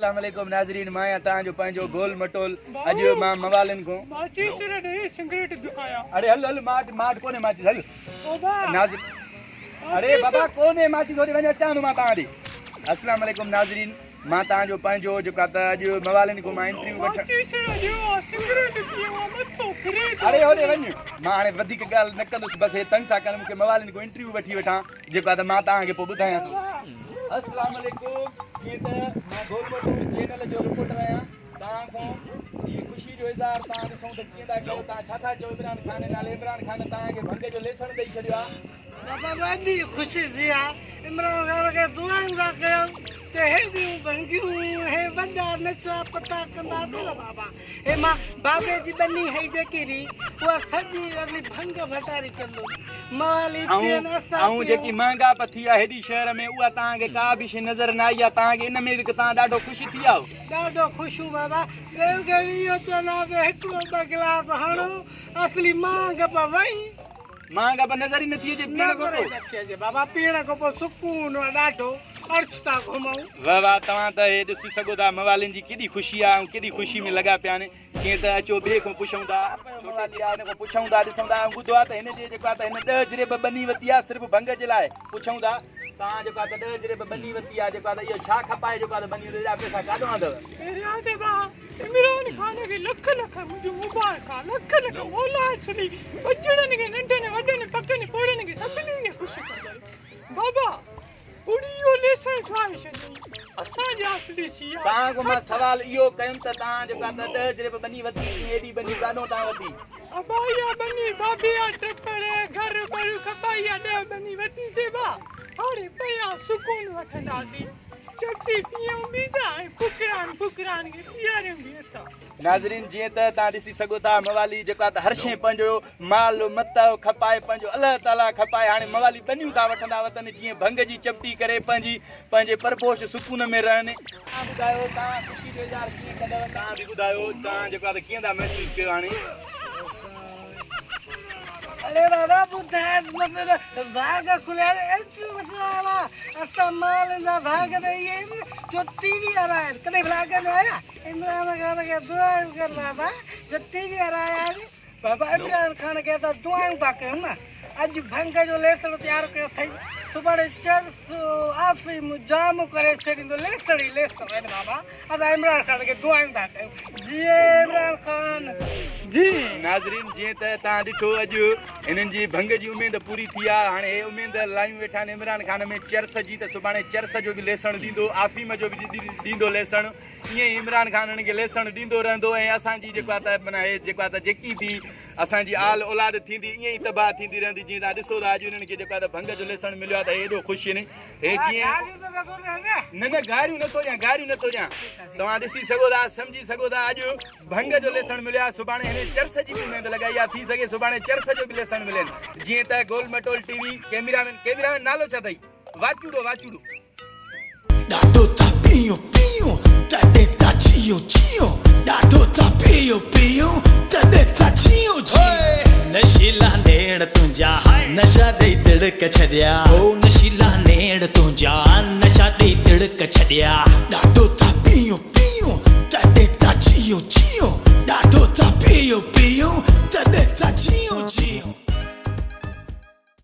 اسلام عليڪم ناظرين مان آهيان توهان جو پنهنجو گول مٽول اڄ مان موالين کان ماچيس ڏي سگريٽ دکايا. اڙي هل هل ماٽ ماٽ ڪونهي ماچيس هل ناظر اڙي بابا ڪونهي ماچيس هوڏي وڃ اچان ٿو مان توهان ڏي. اسلام عليڪم ناظرين مان توهان جو پنهنجو جيڪا ته اڄ موالين کان مان انٽرويو وٺڻ ماچيس ڏيو سگريٽ پيئون مٿو ڦري ٿو. اڙي هوڏي وڃ مان هاڻي وڌيڪ ڳالهه نه ڪندس بس هي تنگ ٿا ڪن مون کي موالين کان انٽرويو وٺي وٺان جيڪو آ ته مان توهان کي پوء ٻڌايان ٿو. اسلام عليڪم جيئن ته مان گول مٽول چينل جو رپورٽر آهيان توهان کان هي خوشي جو اظهار توهان ڏسون ته ڪيئن ٿا ڪيو توهان ڇا ٿا چئو عمران خان جي نالي عمران خان توهان کي ڀنگ جو ليسڻ ڏئي ڇڏيو آ. بابا وڏي خوشي ٿي آ عمران خان کي دعائون ٿا ڪيون ته هيڏيون ڀنگيون هي وڏا نشا پتا ڪندا ٿي نه بابا هي مان بابي جي ٻني هئي جيڪي به اها سڄي اڳلي ڀنگ ڀٽاري ڪندو موالي پيئن اسان ۽ جيڪي مهنگائپ ٿي آهي هيڏي شهر ۾ اها توهان کي ڪا به شيء نظر نه آئي آهي توهان کي ان ۾ به توهان ڏاڍو خوش ٿي ويا آهيو. ڏاڍو خوش هون بابا ٻين کي به اهو چوندو آهيان ته هڪڙو ٻه گلاس هڻو اصلي مهانگپ وئي. مهانگائپ نظر ئي نٿي اچي پيئڻ کان نظر ئي پوء. نٿي اچي بابا پيئڻ کان پوء سڪون آهي ڏاڍو عرش تان گهمون. واه واه توهان ته هي ڏسي سگهو ٿا موالين جي ڪيڏي خوشي آهي ۽ ڪيڏي خوشي ۾ لڳا پيا آهن. جيئن ته اچو ٻئي کان پڇون ٿا. ڇوٽي آ هن کان پڇون ٿا ڏسون ٿا ۽ ٻڌو آ ته هن جي جيڪو آ ته هن ڏهه جريب ٻني وتي آ صرف ڀنگ جي لاء پڇون ٿا توهان جيڪو آ ته ڏهه جريب ٻني وتي آ جيڪو آ ته اهو ڇا کپائي جيڪو آ ته ٻني وتي ايڏا پئسا ڪاڏو آندو. پهريان ته ڀاء عمران خان کي لک لک منهنجون مبارڪان لک لک مولا ڇڏي ٻچڙن کي ننڍن وڏن پڪن پوڙهن کي سڀني کي خوش ڪندئي بابا. اڙي اهو ليسڻ ٺاهي ڇڏيائين. اسان جي آسري سي آ. توهان کان مان سوال اهو ڪيم ته توهان جيڪا ته ڏهه جريب ٻني وتي ڪيئن ايڏي ٻني ڪاڏهون توهان وتي. ابا اها ٻني بابي آ ٽپڙ گهر بر کپائي آ ڏهه ٻني وتي سي با هاڻي پيا سڪون وٺنداسين چپٽي پيئون به ٿا ۽ ڦڪران ڦڪران کي پياريون به اٿا. ناظرين جيئن ته توهان ڏسي سگهو ٿا موالي جيڪو آ ته هر شيء پنهنجو مال متاع کپائي پنهنجو الله تعالي کپائي هاڻي موالي ٻنيون ٿا وٺندا وتن جيئن ڀنگ جي چپٽي ڪري پنهنجي پنهنجي پرپوش سڪون ۾ رهن. توهان ٻڌايو توهان خوشي جو اظهار ڪيئن ڪندؤ؟ توهان به ٻڌايو توهان جيڪو آهي ته ڪيئن ٿا محسوس ڪيو هاڻي؟ اڙي بابا ٻڌاء مطلب ڀاڳ کليا ايتريون مطلب اسان مال جا ڀاڳ ته اهي آهن جو ٽي وي وارا آهن ڪڏهن ڀلا اڳ ۾ آيا عمران خان کي دعائون ڪر بابا جو ٽي وي وارا آيا آهن بابا عمران خان کي اسان دعائون ٿا ڪيون نه اڄ ڀنگ جو ليسڙ تيار ڪيو اٿئي سڀاڻي چرس آفيم جام ڪري ڇڏيندو ليسڙ ئي ليسڙ آهن بابا اسان عمران خان کي دعائون ٿا ڪيون جيئي عمران خان جي ناظرين جيئن ته توهان ڏٺو اڄ هنن جي ڀنگ جي اميد پوري ٿي آ هاڻي هي اميد لايون ويٺا آهن عمران خان ۾ چرس جي ته سڀاڻي چرس جو به ليسڻ ڏيندو آفيم جو به ڏيندو ليسڻ ائين ئي عمران خان انهن کي ليسڻ ڏيندو رهندو ۽ اسان جي جيڪو آ ته معنيٰ هي جيڪو آ ته جيڪي به اسان جي آل اولاد ٿيندي ائين ئي تباهه ٿيندي رهندي جيئن توهان ڏسو ٿا اڄ انهن کي جيڪو آ ته ڀنگ جو ليسڻ مليو آ ته هي ايڏو خوش آهن هي جيئن نه نه گاريون نٿو ڏيان گاريون نٿو ڏيان توهان ڏسي سگهو ٿا سمجهي سگهو ٿا اڄ ڀنگ جو ليسڻ مليو آ سڀاڻي هنن چرس جي به اميد لڳائي آ ٿي سگهي سڀاڻي چرس جو به ليسڻ ملين جيئن ته گول مٽول ٽي وي ڪيميرا مين نالو ڇا اٿئي واچوڙو واچوڙو. ڏاڍو ٿا پيئون پيئون تڏهن ٿا جيئون جيئون ڏاڍو ٿا پيئون پيئون تڏهن ٿا جيئون جيئون. نشيلا نيڻ تنهنجا نشا ڏئي تڙڪ ڇڏيا او نشيلا نيڻ تنهنجا نشا ڏئي تڙڪ ڇڏيا. ڏاڍو ٿا پيئون پيئون تڏهن ٿا جيئون جيئون ڏاڍو ٿا پيئون پيئون تڏهن ٿا جيئون جيئون.